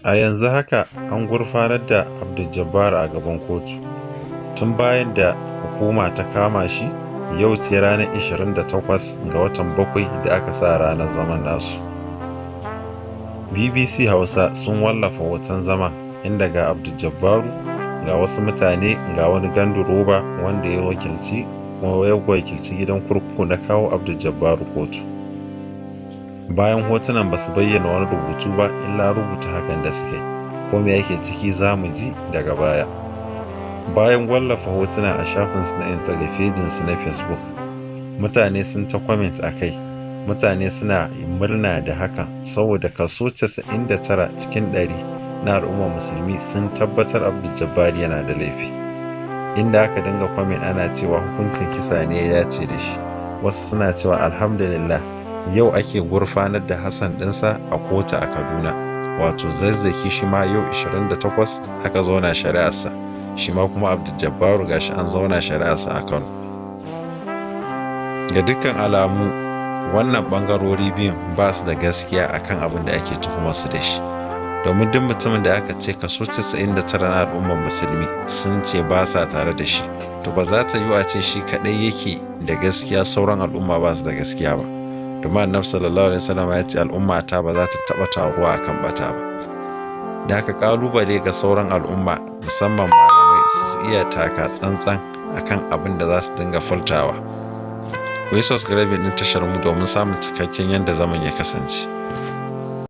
A yanzu haka an gurfanar da Abdul a gaban kotu. Tun bayan da hukuma ta kama shi, yau ce ranar 28 ga watan 7 da aka sa ranar zaman nasu. BBC Hausa sun wallafa hoton zaman inda ga Abdul ga wasu mutane, ga wani ganduroba wanda ya wakilci ya wakilci gidan kurkuku na kawo Abdul kotu. Bayan hotunan ba su bayyana wani rubutu ba illa rubuta hakan da suka yi. Ko me yake ciki za mu ji daga baya. Bayan wallafa hotuna a shafinsu na Instagram, fejinsu na Facebook, mutane sun ta comment a kai. Mutane suna murna da hakan saboda kaso 99 cikin 100 na al'ummar musulmi sun tabbatar Abdul yana da laifi. Inda aka dinga comment ana cewa hukuncin kisa ne ya dace da shi. Wasu suna cewa alhamdulillah, yau ake gurfanar da Hassan ɗinsa a kotu a Kaduna. Wato Zazzaki shi ma yau 28 aka zauna shari'arsa. Shi ma kuma Abdul gashi an zauna shari'arsa a Kano. Ga dukkan alamu wannan ɓangarori biyun ba su da gaskiya akan abin da ake tuhumar su da shi. Domin duk mutumin da aka ce kaso 99 na al'ummar musulmi sun ce ba sa tare da shi, to ba za ta yiwu a ce shi kaɗai yake da gaskiya sauran al'umma ba su da gaskiya ba. Domin Annabi sallallahu alaihi wasallam ya ce al'umma ta ba za ta taɓa taruwa akan ɓata ba. Da haka ƙalubale ga sauran al'umma, musamman malamai, su iya taka tsantsan akan abin da za su dinga furtawa. Ku yi subscribing ɗin tashar mu domin samun cikakken yadda zaman ya kasance.